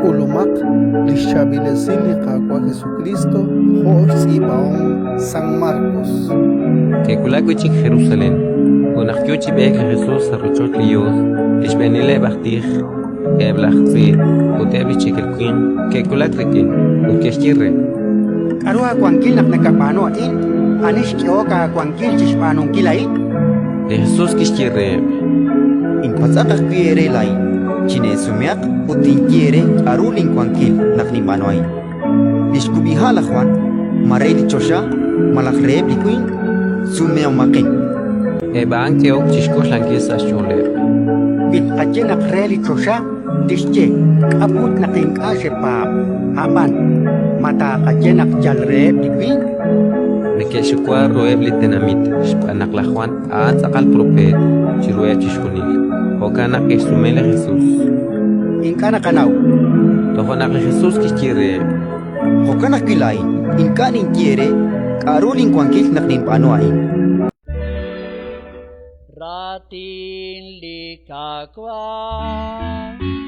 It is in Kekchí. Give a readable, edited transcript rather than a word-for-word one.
K'ulumaq li xchaab'il esil li Qaawa' Jesukriist jo' xtz'iib'ahom San Marcos. Ke'wulak wi' chik Jerusalén, ut naq yo chi b'eek li Jesus sa' rochoch li Yos, li xb'eenileb' aj tij, eb' laj tz'iib' ut eb' li cheekel winq ke'wulak rik'in ut ke'xye re: K'aru aawankil naq nakab'aanu a'in? Ani xk'ehok aawankil chi xb'aanunkil a'in? Li Jesus kixye reheb': Inpatz'aq ajwi' eere laa'in, chineesumehaq ut tinye eere k'aru linwankil naq ninb'aanu a'in. Li xkub'iha' laj Jwan, ma re li choxa malaj reheb' li winq? Sumehomaqin. Eb' a'an ke'ok chi xk'oxlankil sa' xch'ooleb'. Wi tqaye naq re li choxa, tixye, K'a' put naq ink'a' xepaab'? Ab'an, ma taaqaye naq yal reheb' li winq? Neke'xxuwa ruheb' li tenamit xb'aan naq laj Jwan a'an tz'aqal propeet chiruheb' chixjunil. Jo'kan naq ke'xsume li Jesus. Ink'a' naqanaw. Toja' naq li Jesus kixye reheb'. Jo'kan ajwi' laa'in ink'a' ninye eere k'aru linwankil naq ninb'aanu a'in. Raatin li Qaawa'.